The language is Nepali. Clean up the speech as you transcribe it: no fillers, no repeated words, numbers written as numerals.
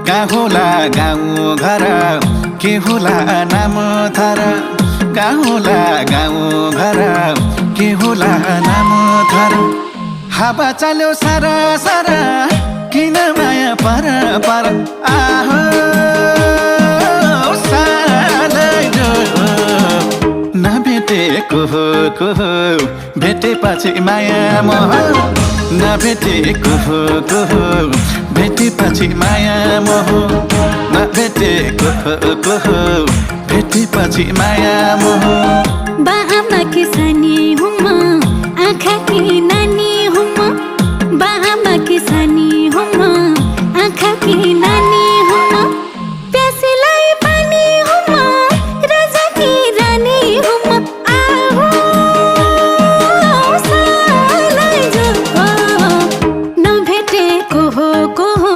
कहाँ होला गाउँ घर के होला नाम थर कहाँ होला गाउँ घर के होला नाम थर हावा चल्यो सारा सारा किन माया पर पर आहो नभेटेको को भेटेपछि माया मोह नभेटेको को भेटेपछि माया मोह नभेटेको को भेटेपछि माया मोह बा आमा के सानी हुँ म आँखा किन